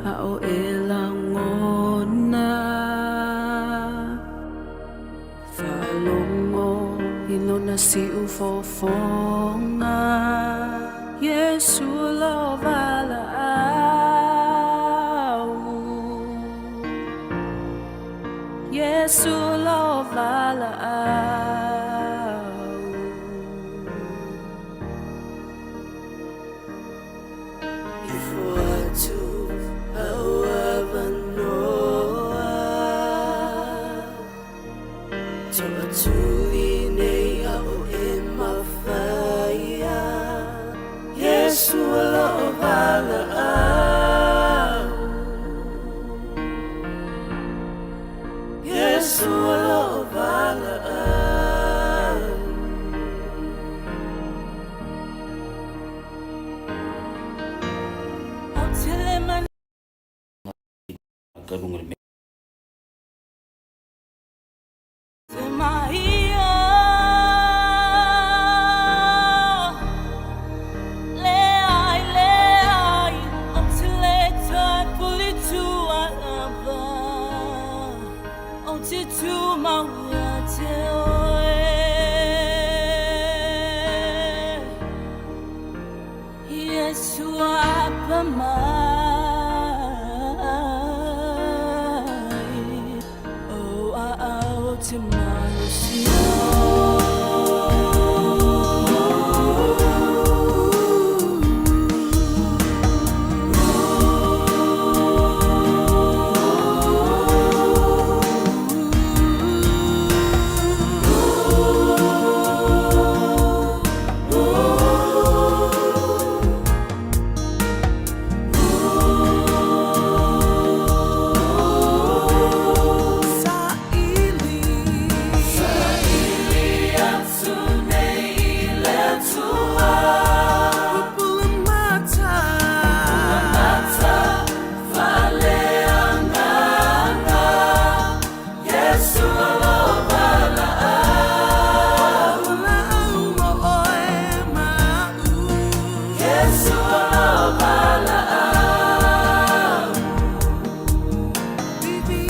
A o e lagona. Faalogo i lona siufofoga. Iesu lo valaau. Iesu lo valaau. Ifo atu au avanoa. Toatuli nei ao e mafaia. Iesu lo valaau. Iesu lo valaau. O te le man- Ka luga le mea. Te mahia. Le ai, le ai, o te le tai puli tua lava. O te tu maua te oe. Yesu apa mai. O a au te malusia. Saili. Saili atu nei i le Atua. Pupula mata. Mata faaleagaga. Iesu o lo valaau. Valaau mo oe ma'u. Iesu o lo valaau. Vivi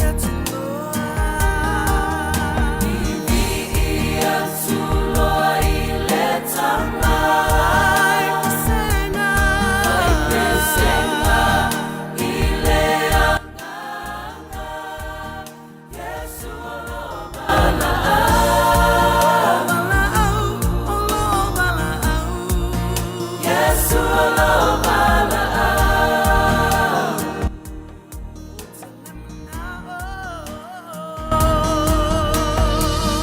atu loa. Vivi atu loa i le Tama. Ai pesega. Ai pesega i le Agaga. Iesu o lo valaau. Valaau, o lo valaau. Iesu o lo valaau.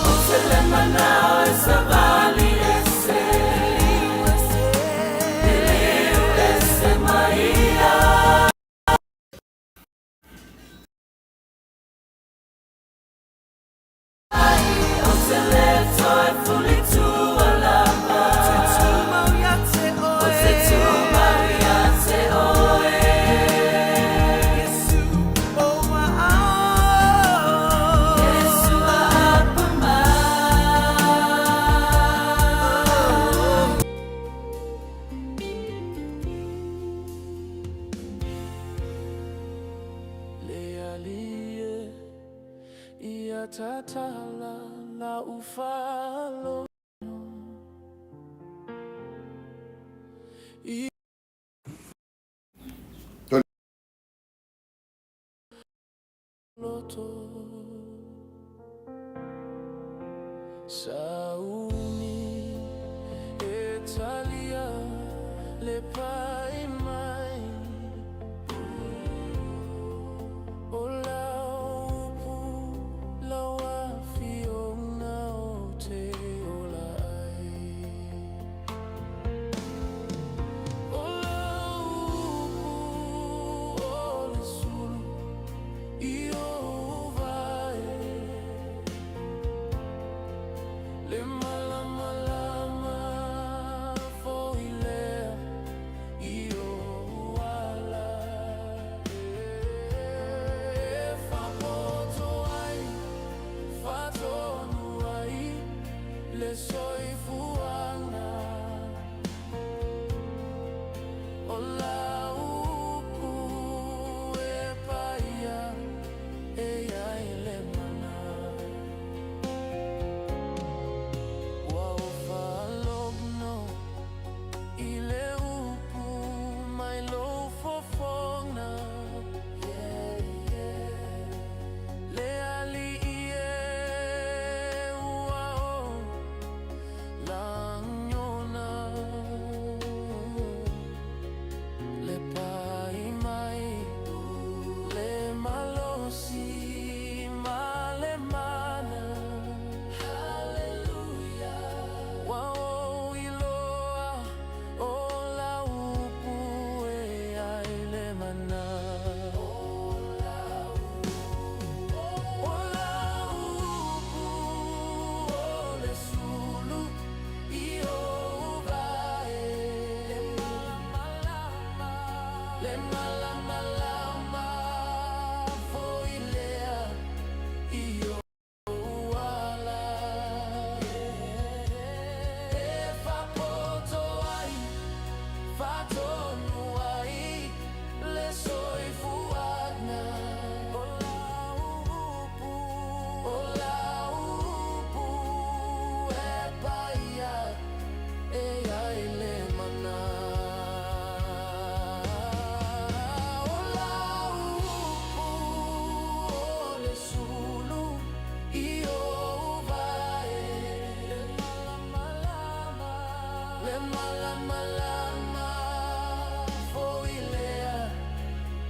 O te le manao e savali ese. Liliu ese maia. O te le toe fuli tua lava. Te tumau ia te O te oe. tumau ia te oe. Iesu o ao. Iesu apa mai. Le alii e ia tatala lau faalogo i loto sauni e talia le pai mai o lau upu lau afioga ou te ola ai. O lau upu o le sulu i ou vae.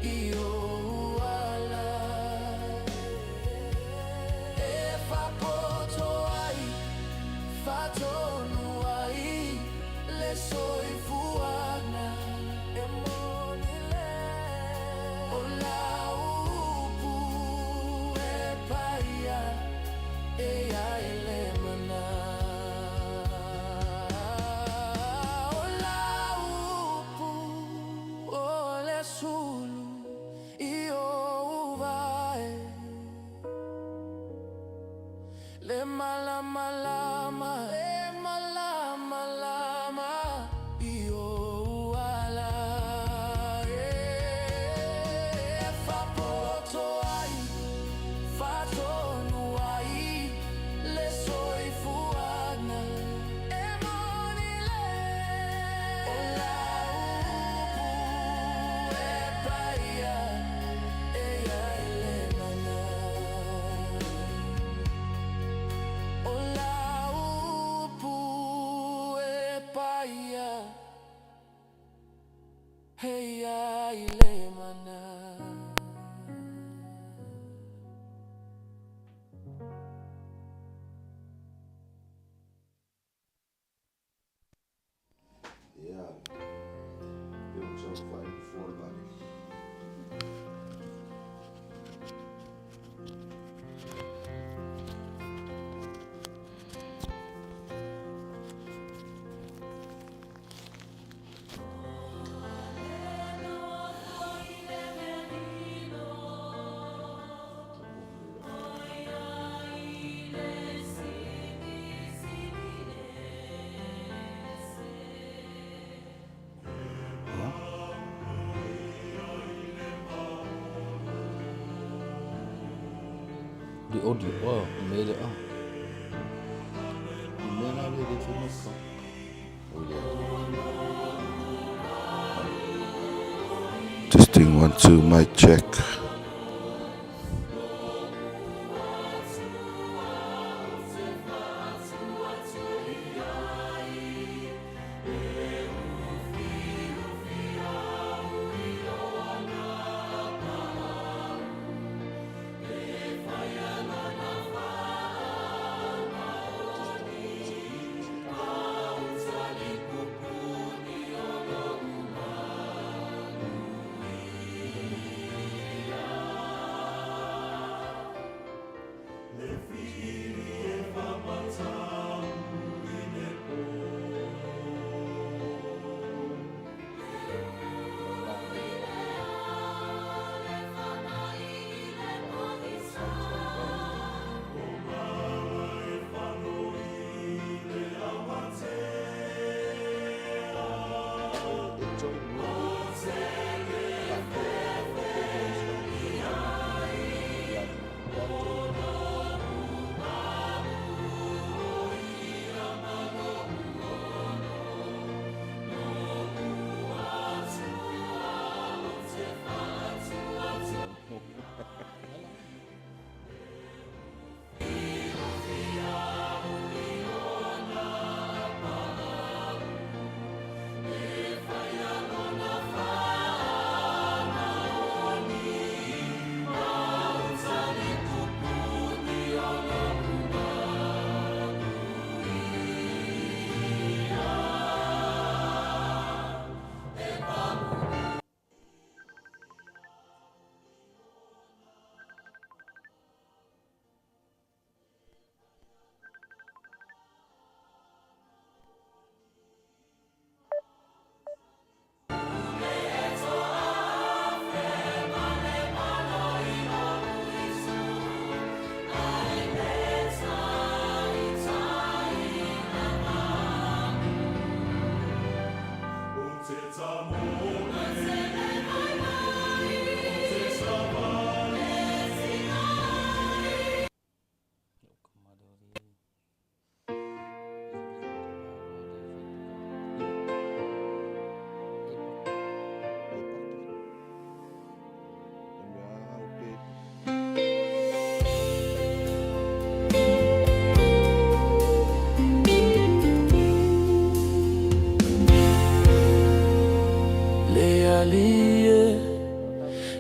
I ou ala E faapoto ai, faatonu ai le soifuaga E moni le O lau upu e paia e ia i le mana O lau upu o le sulu i ou vae Le malamalama Le malamalama i ou ala E faapoto ai Faatonu ai le soifuaga E moni le O lau upu e paia e ia i le mana O lau upu e paia e ia i le mana. Ia, pe ou te saofai i le nofoa o le vaalele. The audio, oh, made it up. Le mea la lea e le fai mai ka. O le Testing one two mic check.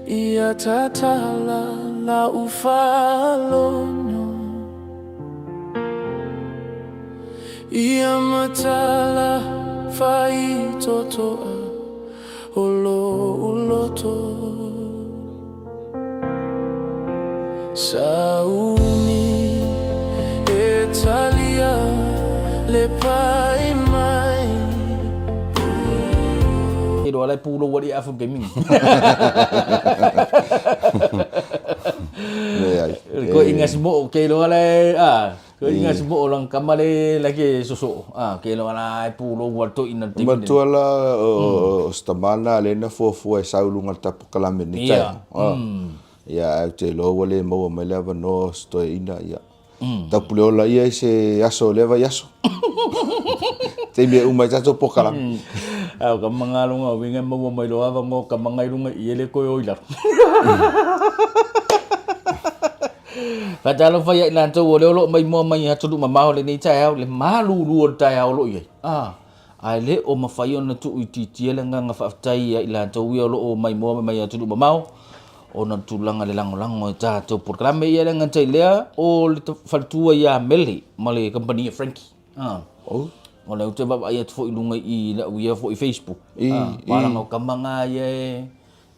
Ia tatala lau faalono Ia matala faitotoa o lou loto Sauni e talia le pai mai. Iloa la e pulou alii afu gaming. Leai. Ko inga si mo ke iloa la e a ko inga si mo lang kama le la ke soso a ke iloa la e pulou wa to ina te. Matua la o stamana le na fuafua e sau luga le tapukalame ni tai. Ia, ae ou te iloa ua le maua mai le avanoa o se toeaina, ia. Taupule ola ia i se aso o lea vaiaso. Taimi e uma ai tatou polokalame. Ae o ka manga lunga o winga e maua mai loa avanoa o ka manga i lunga i ele koe o i lalo. Faatalofa ia i latou o lea o lo o maimoa mai i atunuu mamao i lenei taeao, le malulu o le taeao o lo o i ai. Ae le o mafai ona tuuitiitia le agaga faafetai ia i latou ia o lo o maimoa mai atunuu mamao ona o le tulaga le lagolago i tatou polokalame. Ia e le gata i lea, o le faletua ia Mele ma le kamupani a Frankie. Oh. O lea ou te vaavaai atu foi i luga i lau ia foi Facebook. I, Palanga o kama ngā ia e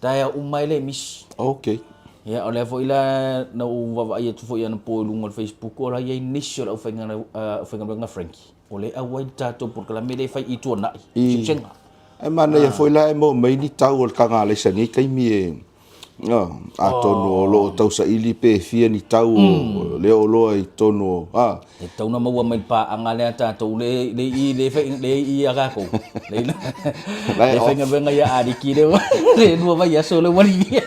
taeao uma ai le misi. Okay. Ia, o lea foi la na ou vaavaai atu foi anapo i luga o le Facebook, o la e i ai nisi o le aufaigaluega Frankie. O le auai le tatou polokalame lea e fai i Tuanai, I. Sesega. Ae manaia foi la e maua mai ni tau o le taga alaisa i nei taimi e, atonu o lo o tausaili pe fia ni tau o lea oloa i totonu o, a. E tatau ona maua mai le paaga lea a tatou le le i le fai le i a tatou. Le le faigaluega ia Aliki le le lua vaiaso le ua lilia.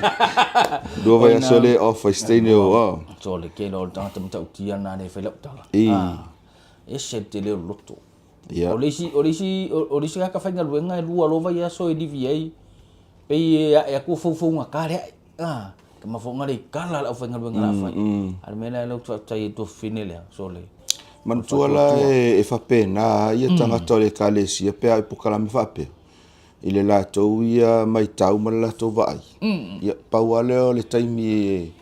Lua vaiaso le off ai se taimi o, a. So le tele o le tagata matautia lena le fai lau tala. I. Ese le tele o le loto. Ia. O le isi, o le isi, o le isi tagata faigaluega e lua loa vaiaso e livi ai, pei e ae atu o foufouga ka le ae. Ah, ka mafuaaga le i kala le aufaigaluega la fai. A o le mea lea lea ou te faafetai ai tuafafine lea, sole. Manatua la e faapena ia tagata o le Ekalesia pe a i polokalame faapea, i le latou ia maitau ma le latou vaai. Ia, pau lava lea o le taimi e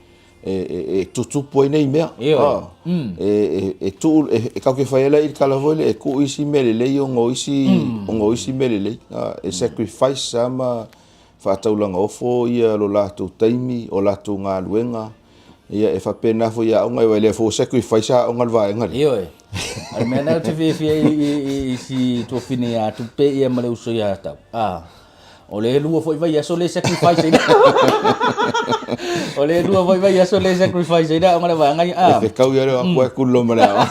e tutupu ai nei mea. E tuu, e tatou te fai ai la i le tala foi lea, e tuu isi mea lelei ona o isi, ona o isi mea lelei. E sacrifice lava ma faataulaga ofo ia lo latou taimi, o latou galuega, ia e faapena foi i aoga, aua e le foi ua sacrifice aoga i le vaega lea. Ioe. O le mea lena ou te fiafia ai i si tuafine ia Tupe ia ma le uso ia Tau. O le lua foi vaiaso le sacrifice ai. O le lua foi vaiaso le sacrifice ai ona le vaega ia. E fekau ia leo aku e kulo ma le aoga.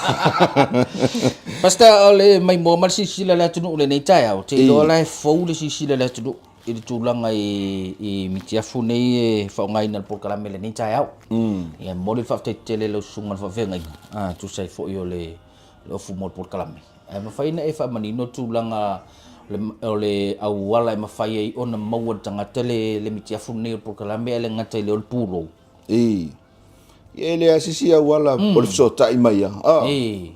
Pastor, o le maimoa ma le silasila i le atunuu lenei taeao, te iloa la e fou le silasila i le atunuu i le tulaga i mitiafu nei e faaaogaina i le polokalame lenei taeao. Ia e momoli le faafetai tele i lau susuga i le faafeagaiga, e tusa ai foi o le ofu mo le polokalame. Ae mafai ona e faamanino tulaga o le auala e mafai ai ona maua e le tagata le mitiafu lenei o le polokalame ae le gata i lea o le pulou. I. E leai se isi auala o le fesootai mai ia. I.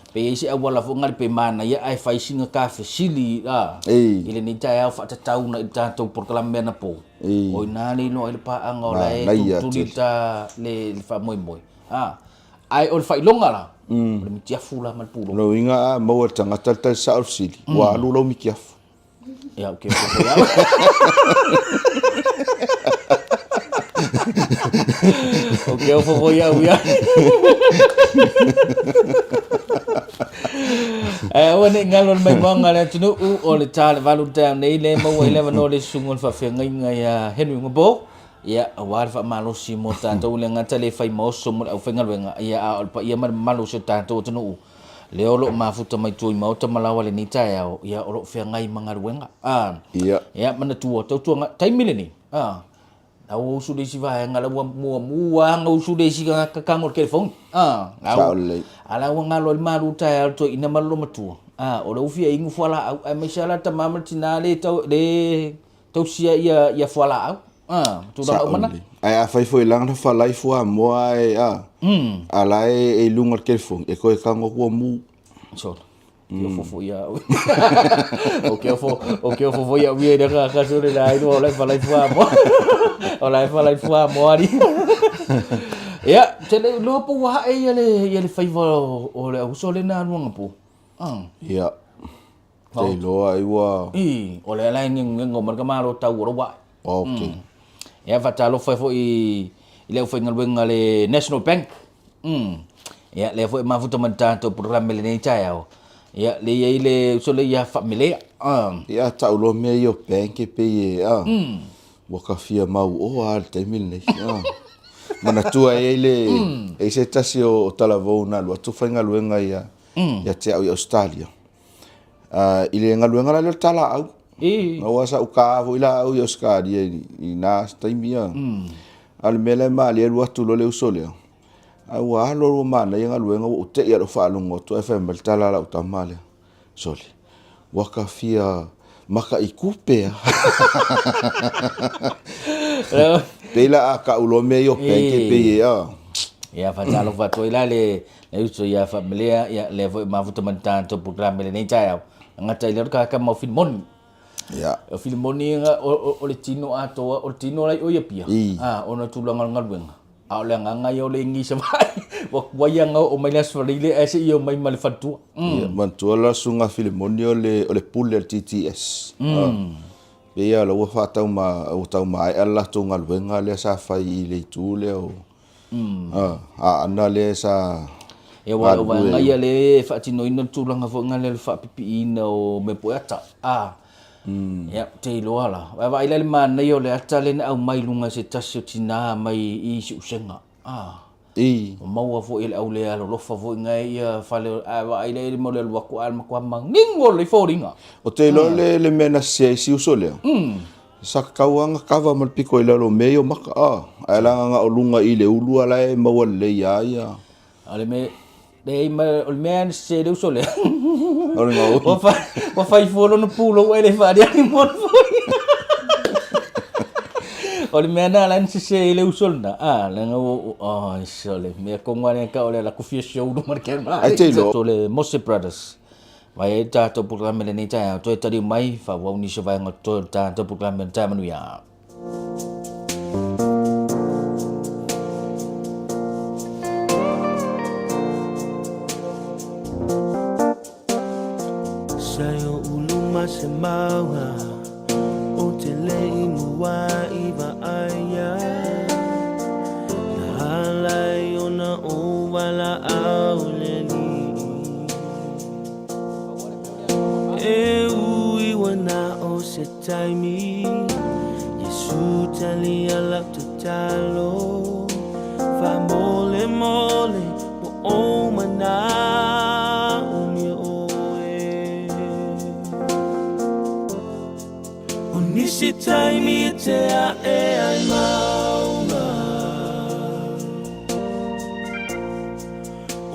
Pe i ai se auala foi ngale pe manaia ae fai sina ta fesili i lenei taeao faatatau na i le tatou polokalame anapo. O i ina le iloa ai le paaga o la e tulituli ta le faamoemoe. Ae o le faailoga la, o le mitiafu la ma le pulou. O lona uiga a maua e le tagata le tali sao o le fesili, ua alu lau mitiafu. Ia, ok, ok, ok. Ok, o fofo ia au ia. Ae aua ne i galo le maimoaga a le atunuu o le ta le 8 i le taeao nei lea e maua ai le avanoa o le susuga o le faafeagaiga ia Henry Ngabo. Ia, aua le faamalosi mo tatou le gata le fai ma oso mo le aufaigaluega, ia, a o le paia ma le mamalu o si o tatou atunuu, lea o lo o mafuta mai tua i maota ma laoa i lenei taeao, ia, o lo o feagai ma galuega. A, Ia. ia, manatua, tautuaga, taimi lenei, a, la ua usu le isi vaega, la ua muamua lava ona usu le isi tagata tago i le telefoni, a, la Sao ua, lelei. a la ua galo ai le malu taeao le toeaina ma le loomatua, a, o lea ua fia inu fualaau, aemaise lava la tama ma le tina le tau, le Tausia ia ia fualaau. Ah, tulaga uma na. Ae afai foi la na falai fuamoa ae a. A la e i luga o le telefoni e toe tago atu ua mu. Solo. Ke ofo foi ia au. O ke ofo, o ke ofo foi au ia i le ka ka sole la ai o la falai fuamoa. O la e fala i fua moali. Ia, te le iloa po ua ae ia le, ia le faiva o, o le auso le na aluanga po. Ah. Ia. Te iloa ai ua... I, o le ala e ngengo ma le malo tau o lou ae. Ok. Ia, faatalofa ai foi i le aufaigaluega a le National Bank. Ia, lea foi e mafuta mai le tatou polokalame i lenei taeao. Ia, lea e i ai le uso lea ia Faamelea. Ia, tau loa mea ia o bank e pei e, a, ua ka fia mau oa lava i le taimi lenei. Manatua e i ai le, e i ai se tasi o talavou na alu atu faigaluega ia, ia te au i Ausetalia. I le galuega la lea o le talaau. Aua sa ou ka foi la au i Ausetalia i na taimi ia. A o le mea la e malie alu atu loa le uso lea, a ua alo ua manaia galuega ua ou te i lava i lou faalogo atu ae fai mai le tala a lau tama lea, sole, ua ka fia maka i tupe a. Pei la a tau loa mea ia o bank e pei e a. Ia faatalofa atu ai la le Le uso ia Faamelea, ia lea foi e mafuta mai le tatou polokalame i lenei taeao. E gata i lea o le tagata mau Filimoni. Ia. O Filimoni o, o, o le tino atoa, o le tino la i o i Apia. Ah, ona o tulaga o le galuega. A o le agaga ia o le igi i Savaii. Ua tuai aga oo mai le Aso Faraile ae se i omai ma le faletua. Ia, manatua la susuga a Filimoni o le, o le pule a le TTS. Pei lava o la ua faatau ma, ua tau maea le latou galuega lea sa fai i le itu lea o Aana lea sa Ia aua o vaega ia lea e faatinoina le tulaga foi lea o le faapipiiina o mea po o ata. A. Ia, ou te iloa la. Vaavaai la i le manaia o le ata lea na aumai i luga e se tasi o tina mai i Siusega. A. Ua maua foi e le au lealolofa foi na ia fale ae vaai la i le mea o le alu atu ae matua manino lelei foliga. Ou te iloa le mea na sese ai si uso lea. Sa tatau lava ona kava ma le pito i lalo o mea ia o maka, a, ae leaga na o luga i le ulu a la e maua lelei lava ia. O le mea, leai ma, o le mea na sese ai le uso lea. O le gaoi. Ua fai, ua fai fua lona pulou ae le faaaliali mo le foliga. O le mea na la na sese ai le uso lena, a, leaga ua, ua, oh, sole, mea tonu lava lea tau o le alu atu fia show luma le camera. Ai te iloa. O le Mose Brothers. Vai ai le tatou polokalame i lenei taeao, toe taliu mai, faaauau nisi o vaega o totoe o le tatou polokalame o le Taeao Manuia. Sa i oʻu luma se mauga O te le i mua i vaaia Na ala ai ona ou valaau i le Alii E ui ua na o se taimi Iesu talia lau tatalo Faamolemole po o manaomia oe O nisi taimi e te ae ai mauga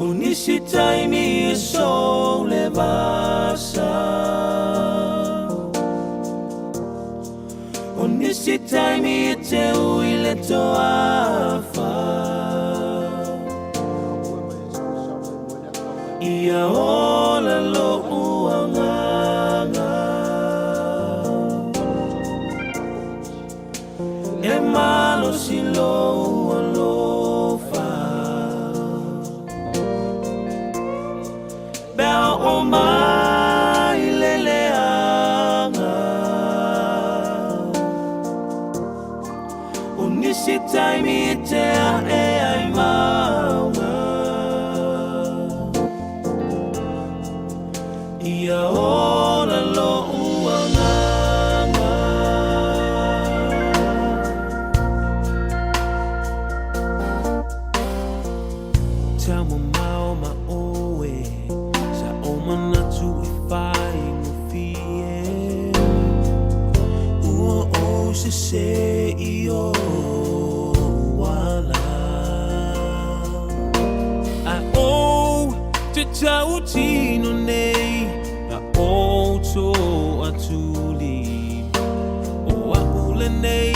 O nisi taimi e sou le vasa O nisi taimi e te ui le toafa Ia ola lo'u agaga E malosi lou alofa Pe a oo mai le leaga O nisi taimi e te ae ai mauga Ia ola lo'u agaga. Taumamao ma oe, sa ou manatu e faigofie. Ua ou sese i ou ala. A ou te tautino nei, na ou toatuli. O a'u lenei,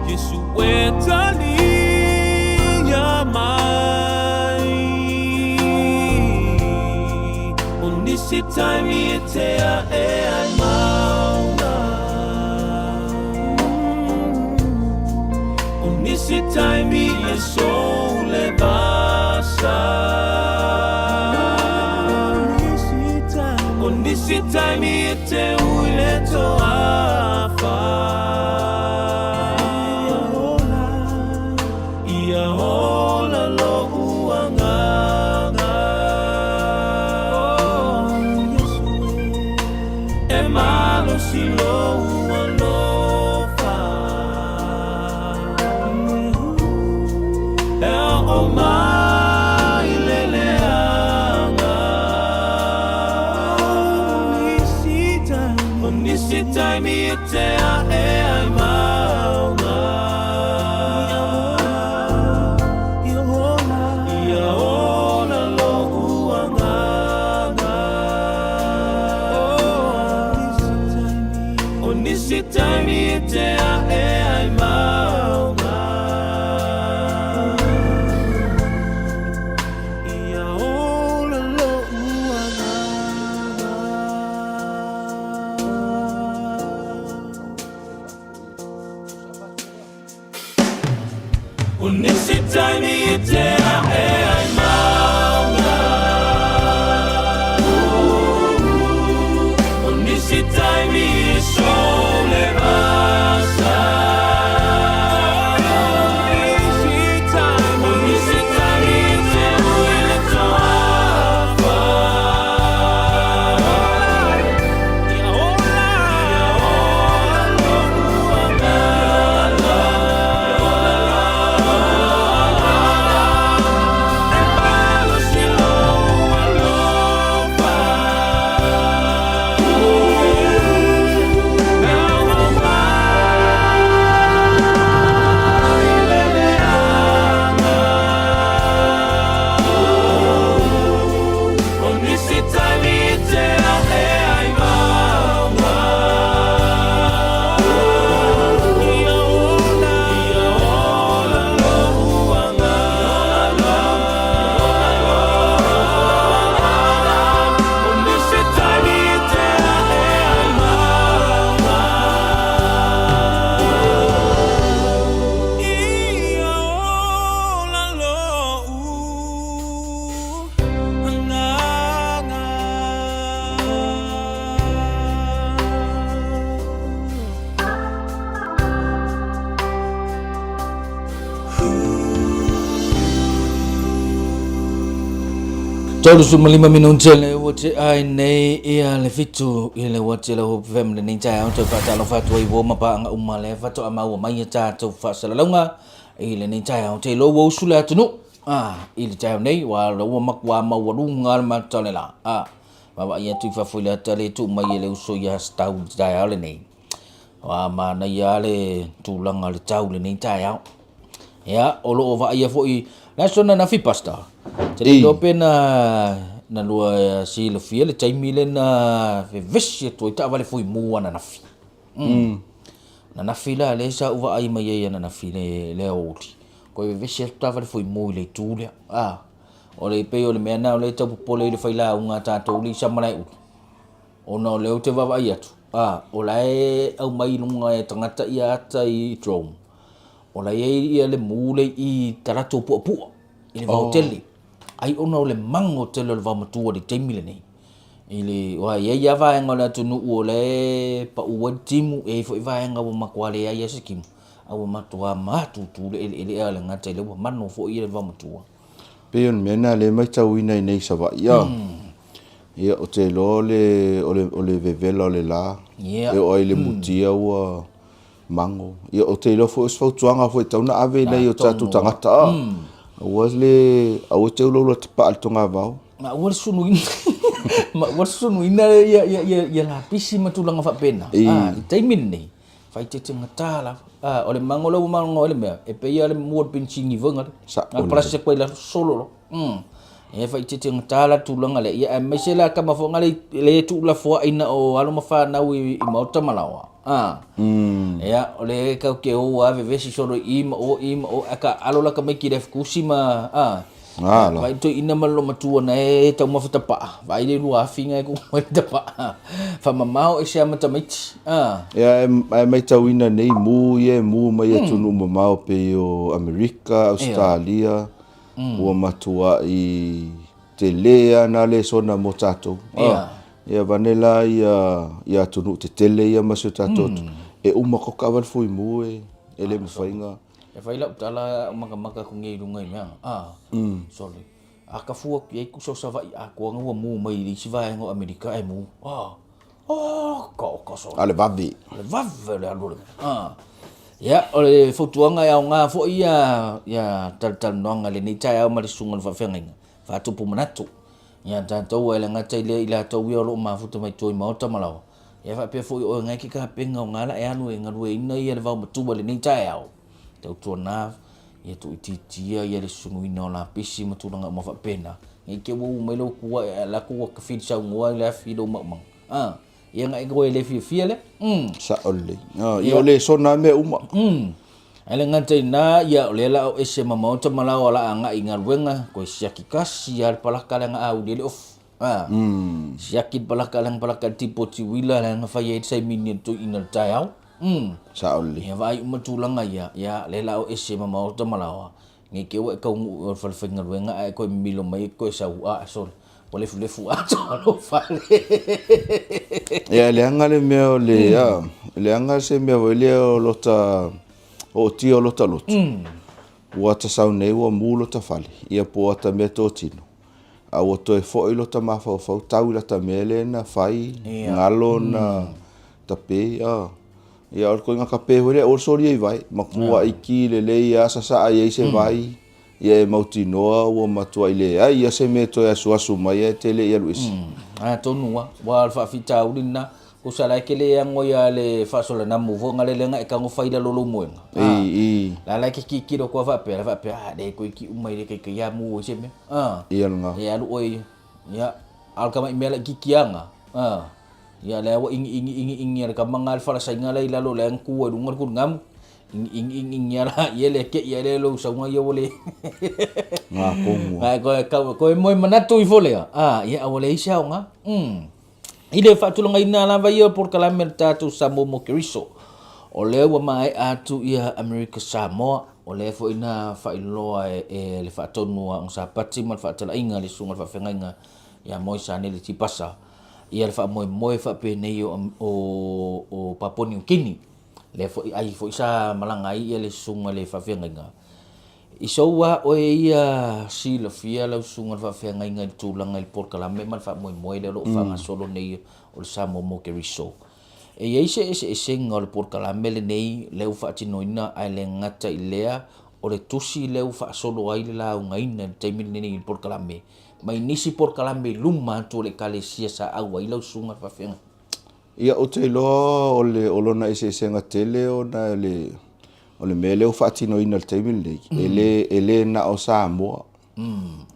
Iesu e talia mai. O nisi taimi e te ae ai mauna. nisi taimi e soule vasa. O nisi taimi e te ui le toafa. Ia ola lo'u agaga. E malosi lou alofa. E oo mai le leaga. O nisi taimi e te a'e ai mauga. Ia ola lo'u agaga. O nisi taimi e te a'e ai mauga. Ia ola lo'u agaga. O nisi taimi e te a'e ai mauga. O nisi taimi e soule vasa. O nisi taimi e te ui le toafa. Ia ola, ia ola lo'u agaga. E malosi lou alofa. E oo mai le leaga. O nisi taimi e te a'e ai mauga. Ia ola, ia ola lo'u agaga. O nisi taimi e te a'e ai mauga. Ia ola lo'u agaga. 35 minute le ua tea ai nei ia le 7 i le ua tele Hope FM lenei taeao toe faatalofa atu ai ua ma paaga uma le faatoa maua mai ia tatou faasalalauga i lenei taeao te iloa ua usu le atunuu i le taeao nei ua ua matua maualuga le maota o le la vaavaai atu i fafo i le ata le tuu mai e le uso ia Stau i le taeao lenei ua manaia le tulaga o le tau lenei taeao. Ia, o lo o vaaia foi le aso ananafi Pastor. Te le iloa pe na na lua silafia le taimi lea na vevesi atu ai taavale fuimu ananafi. Ananafi la lea sa ou vaai mai ai ananafi le le aoauli. Toe vevesi atu taavale fuimu i le itu lea. Ah, o le pei o le mea lena o lea e tau popole i le failauga a tatou lea i Samalaeulu. Ona o lea ou te vaavaai atu, ah, o la e aumai i luga e tagata ia ata i drone. O la e i ai ia le mu le i talaatu o Puapua i le vao tele. Ai ona o le mago tele o le vaomatua i le taimi lenei. I le, aua e i ai lava vaega o le atunuu o la e pau ai le timu, e i ai foi vaega ua matua leai lava se timu, a ua matua matutu le eleele a le gata i lea ua mano foi le vaomatua. Pei o le mea lena lea e matauina i nei i Savaii a. Ia, ou te iloa o le, o le, o le vevela o le la, e oo ai i le mutia ua Mago. Ia, ou te iloa foi o se fautuaga foi e tatau ona ave i nai o tatou tagata, a. Aua le, aua te ulaula tapaa i le togavao. Ma aua le sunuina, ma aua le sunuina ia, ia, ia, ia lapisi ma tulaga faapena. I. A, i taimi lenei, faaeteete gata lava. A, o le mago lea ua mago ai le mea, e pei lava le mua o le penisini foi gale. Sa'o Na palasi atu ai i lalo, solo loa. E faaeteete gata la le tulaga lea, ia aemaise la tama foi na le tuulafoai na o alo ma fanau i maota ma laoa. A. Ia, o lea tatou te o lava vevesi solo i i ma o, i ma o, ae taaalo la tamaiti i le afitusi ma, a. Galo. Vaai toeaina ma le loomatua na e taumafa tapaa, vaai le 2000 na e tuu mai le tapaa. Faamamao ese lava ma tamaiti. Ah. Ia, ae maitauina nei mu ia e mu mai atunuu mamao pei o Amerika, Ausetalia, ua matuai tele lava na lesona mo tatou. Ia. Ia vaeane la ia atunuu tetele ia ma si o tatou atunuu, e uma koke lava le fuimu e le mafai ona. E fai lau tala au makamaka atu nei i luga i mea, a, sole, a tafu atu i ai tusa o Savaii atoa na ua mu mai i le isi vaega o Amerika ae mu, a, a, ka oka sole. A le vave. O le vave o le alu o le mea, a. Ia, o le fautuaga e aoga foi ia, ia talatalanoaga i lenei taeao ma le susuga i le faafeagaiga, faatupu manatu. Ia tatou ae le gata i lea i latou ia o lo o mafuta mai tua i maota ma laoa, Ia faapea foi o oe ngai ke kapena o ngala e alu e galueina ia le vaomatua i lenei taeao, tautuana ia tuuitiitia ia le susunuina o lapisi ma tulaga uma faapena, ne i te i ua u mai lou tua e alu atu ua tafili saunoa i le afi i lou maumaga. A, ia na e oe le fiafia lea. Mm. Sao lelei. Ah, ia o lesona lava mea uma. Mm. Ae le gata i na, ia o lea la o ese ma maota ma lao a la agai i galuega, koe siaki kasi lava le palaka leaga a uli ai le ofu. A, siaki le palaka leaga palaka le tipoti uila leaga fai ai le saimini a le toeaina i le taeao. Mm. Sao lelei. Ia vaai uma tulaga ia, ia lea la o ese ma maota ma laoa, ne i te i ua e taunuu i o i le fale faigaluega ae toe mimilo mai e toe sau, a, sole, ua lefulefu atoa lou fale. Ia, leaga le mea o le, a, leaga se mea foi lea o lota ootia o lota loto. Ua ta sau nei ua mu lota fale, ia po o ata mea totino. A ua toe foi lota mafaufau tau i lata mea lea na fai, galo na tape, a. Ia o le koiga kape foi lea, aua le solia i vai, matua iki lelei lava sasaa i ai se vai, ia e mautinoa ua matuai leai lava se mea e toe asuasu mai ae te le i alu ese. Atonu lava, aua o le faafitauli lena, Tusa la e te le ago ia le faasolanamu foi ngale lea nga e tago fai lalo lou moega. I, i. La la e te tilotilo atu a faapea, la faapea, ah, le toeitiiti uma i le taitai a mu ai se mea. Ah. Ia lena. E alu oe ia. Ia, a o le tamai mea laitiiti lava na. Ah. Ia lea ua igi igi igi igi a le tama na le falasaiga la i lalo lea na tu ai i luga le tuligamu. Igi igi igi igi a la ia le kei ai lea lou sauga ia ua le. Nga komu. Ae koe kau koe moe manatu ifo lea. Ah, ia ua leai se aoga. Mm. I le faatulagaina lava ia o polokalame a le tatou Samoa Mokeriso, o lea ua maea atu ia Amerika Samoa, o lea foi na faailoa e le faatonu a Agasapati ma le faatalaiga a le Susuga i le Faafeagaiga ia Moisaneli Tipasa ia le faamoemoe faapenei o Papua Niu Kini, lea foi ai foi sa malaga ai ia le Susuga i le Faafeagaiga. I sou a oe ia silafia lau susuga i le faafeagaiga i le tulaga i le polokalame ma le faamoemoe lea o lo o faagasolo nei o le Samoa Mokeriso. E i ai se eseesega o le polokalame lenei lea ua faatinoina ae le gata i lea o le tusi lea ua faasolo ai le laugaina i le taimi lenei i le polokalame mai nisi polokalame i luma atu o le Ekalesia sa auai lau susuga i le faafeagaiga. Ia, ou te iloa o le, o lona eseesega tele ona o le, o le mea lea ua faatinoina i le taimi lenei, e le, e le na o Samoa,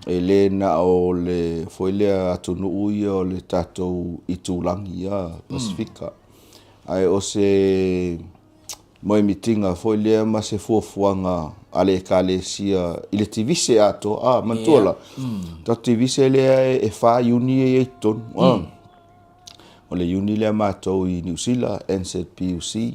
e le na o le foi lea atunuu ia o le tatou itulagi ia, Pasefika, ae o se moemitiga foi lea ma se fuafuaga a le Ekalesia i le Tivise atoa. A, manatua la, tatou Tivise lea e fa iuni e i ai i totonu. O le iuni lea matou i Niu Sila, NZPUC.